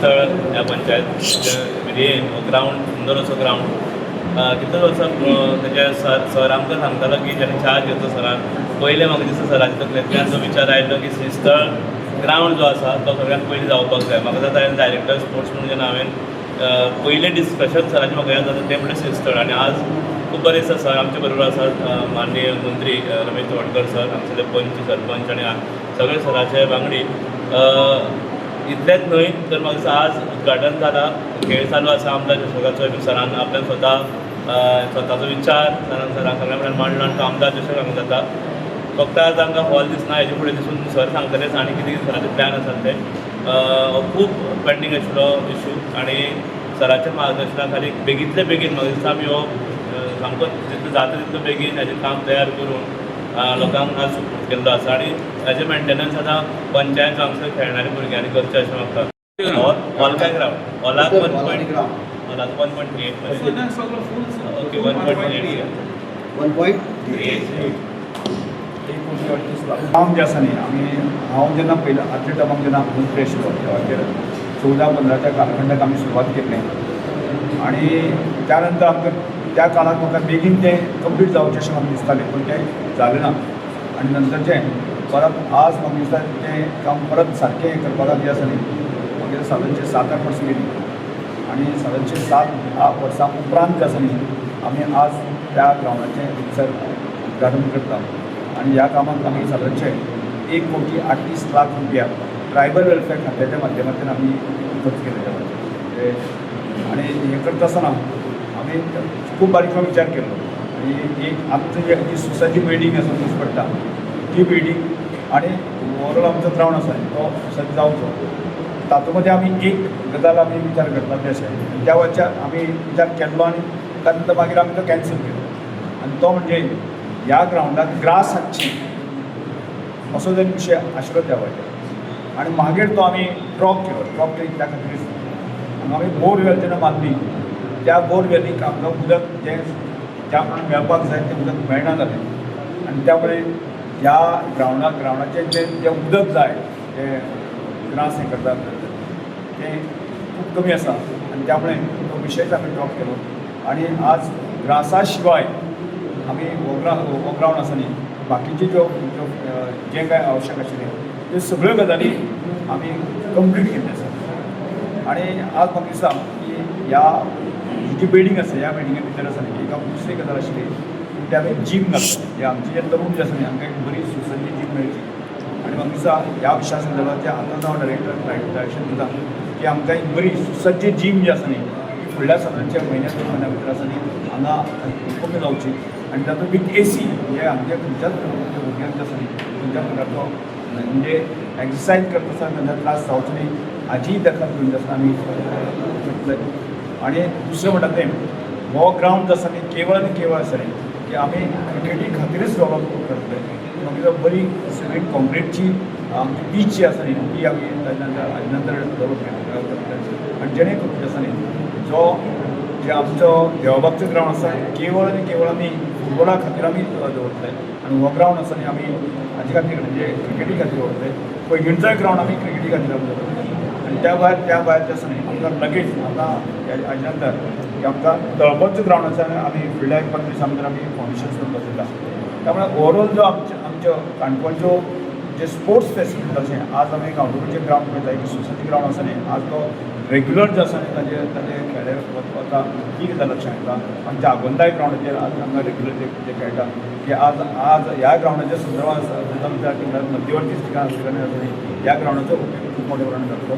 श्रीस्थळ ह्या पंचायत ग्रावंड, सुंदर असो ग्रावंड. कितले वर्सां तेजे सर सर आमकां सांगतालो की जेन्ना चार्ज घेतलो सरान पयलें, म्हाका दिसता सराच्या तकलेंतल्यान जो विचार आयलो की श्रीस्थळ ग्रावंड जो आसा तो सगळ्यात पयलीं जावपाक जाय. म्हाका जाता हांवें डायरेक्टर स्पोर्ट्स म्हणून जेन्ना हांवें पयलें डिस्कशन सराचें म्हाका याद जाता तें म्हणल्यार श्रीस्थळ. आनी आज खूब बरें दिसता, सर आमचे बरोबर आसात, माननीय मंत्री रमेश तवडकर सर, आमचे पंच, सरपंच आनी सगळे सराचे वांगडी. इतलेंच न्हय तर म्हाका दिसता आज उद्घाटन जाला, खेळ चालू आसा आमदार चषकाचो. सरान आपल्यान स्वता स्वताचो विचार सरान सरां सगळ्या फुड्यान मांडलो आनी तो आमदार चषक हांगा जाता. फक्त आज आमकां हॉल दिसना, हेजे फुडें दिसून सर सांगतलेच आनी कितें कितें सराचे प्लॅन आसात ते. हो खूब पेंडींग आशिल्लो इशू आनी सराच्या मार्गदर्शना खाली बेगींतले बेगीन म्हाका दिसता आमी हो सामको जितलो जाता तितलो बेगीन हेजें काम तयार करून लोकांक आज सुपूर्द केल्लो आसा. आनी हेजें मेंटेनन्स आतां पंचायत हांगसर खेळणारे भुरग्यांनी करचें अशें म्हाका. हॉल हॉल काय ग्रावंड? हॉलाक 1 पॉयंट, हॉलाक 1.8. Okay, 1.8. 1 point 1 कोटी 38 लाख. काम जें आसा न्ही, आमी हांव जेन्ना पयलें आदल्या टर्माक जेन्ना मंत्री आशिल्लो तेवाचेर 14-15च्या कालखंडाक आमी सुरवात केल्लें आनी त्या नंतर आमकां त्या काळाक म्हाका बेगीन तें कंप्लीट जावचें अशें म्हाका दिसतालें, पूण तें जालें ना. आनी नंतरचें परत आज म्हाका दिसता तें काम परत सारकें करपाक जें आसा न्ही, मागीर सादारणशें 7-8 वर्सां गेलीं आनी सादारणशें 7-8 वर्सां उपरांत जें आसा न्ही, आमी आज त्या ग्रावंडाचें रितसर उद्घाटन करता. आनी ह्या कामाक आमी सादारणशें 1 कोटी 38 लाख रुपया ट्रायबल वेलफेअर खात्याच्या माध्यमांतल्यान आमी खर्च केले म्हणजे. आनी हें करता आसतना आमी खूब बारीकसाण विचार केलो आनी एक आमची जी सुसज्ज बिल्डींग आसा दिस पडटा ती बिल्डींग आनी ओवरऑल आमचो ग्रावंड आसा तो सुसज्ज जावचो, तातूंत मदें आमी एक गजाल आमी विचार करता तें अशें, त्या वेळार आमी विचार केल्लो आनी त्या नंतर मागीर आमी तो कॅन्सल केलो. आनी तो म्हणजे ह्या ग्रावंडाक ग्रास आसची असो जर विशय आशिल्लो त्या वेळार आनी मागीर तो आमी ड्रॉप केलो. ड्रॉप केली त्या खातीर हांगा आमी बोरवेल जेन्ना मारली, त्या बोरवेलीक आमकां उदक जें ज्या प्रमाणे मेळपाक जाय तें उदक मेळना जालें. आनी त्यामुळे ह्या ग्रावंडाचें जें जें उदक जाय तें ग्रास हें करता तें खूब कमी आसा आनी त्यामुळे तो विशयच आमी ड्रॉप केलो. आनी आज ग्रासा शिवाय आमी हो ग्रावंड आसा न्ही, बाकीचे ज्यो ज्यो जें कांय आवश्यक आशिल्लें त्यो सगळ्यो गजाली आमी कंप्लीट केल्ल्यो आसा. आनी आज म्हाका दिसता की ह्या ही जी बिल्डींग आसा, ह्या बिल्डिंगे भितर आसा न्ही एक दुसरी गजाल आशिल्ली की ते आमी जीम घातले. हे आमचे जे तरूण जे आसा न्ही, हांकां एक बरी सुसज्ज जीम मेळची. आनी म्हाका दिसता ह्या विशया संदर्भात आतां हांव डायरेक्टर डायरेक्शन दिता की आमकां एक बरी सुसज्ज जीम जी आसा न्ही, ती फुडल्या सादारणच्या म्हयन्या 2 म्हयन्या भितर आसा न्ही हांगा ओपन जावची. आनी तातूंत विथ एसी, म्हणजे आमच्या खंयच्याच भुरग्यांक जे आसा न्ही खंयच्या प्रकारचो म्हणजे एक्सरसायज करता आसतना तांकां त्रास जावचो न्ही हाजीय दखल घेवन जे आसा आमी करतले. आनी दुसरें म्हणटा तें हो ग्रावंड जो आसा न्ही, केवळ आनी केवळ आसा न्ही की आमी क्रिकेटी खातीरच डेवलप करतले. मागीर बरी सिमेंट कॉन्क्रिटची आमची पीच जी आसा न्ही, ती आमी ताच्या नंतर डेवलप करतले. आनी जेणे करून जे आसा न्ही, जो जे आमचो देवबागचो ग्रावंड आसा, केवळ आनी केवळ आमी फुटबॉला खातीर आमी दवरतले आनी हो ग्रावंड आसा न्ही, आमी हाजे खातीर म्हणजे क्रिकेटी खातीर दवरतले. पैंगीणचोय ग्रावंड आमी क्रिकेटी खातीर आमी दवरतले. आनी त्या भायर जें आसा न्ही, आमकां लगेच आतां हाजे नंतर की आमकां तळपतचो ग्रावंड आसा आनी आमी फुडल्या एक 15 दिसां भितर आमी फावंडेशन सुद्दां बसयता. त्यामुळे ओवरऑल जो आमचे आमच्यो काणकोणच्यो जे स्पोर्ट्स फेसिलिटी अशें आज आमी गांवडोंगरीचे ग्रावंड पळयता, एक सुसज्ज ग्रावंड आसा न्ही, आज तो रेग्युलर जो आसा न्ही ताजे खेळे वता ही गजाल लक्षात येता. आमच्या आगोंदाय ग्रावंडाचेर आज हांगा रेग्युलर जे खेळटा की आज आज ह्या ग्रावंडाच्या संदर्भात आमच्या मध्यवर्ती ठिकाण आसल्या कारणान ह्या ग्रावंडाचो उपयोग खूब मोठ्या प्रमाणात जातलो.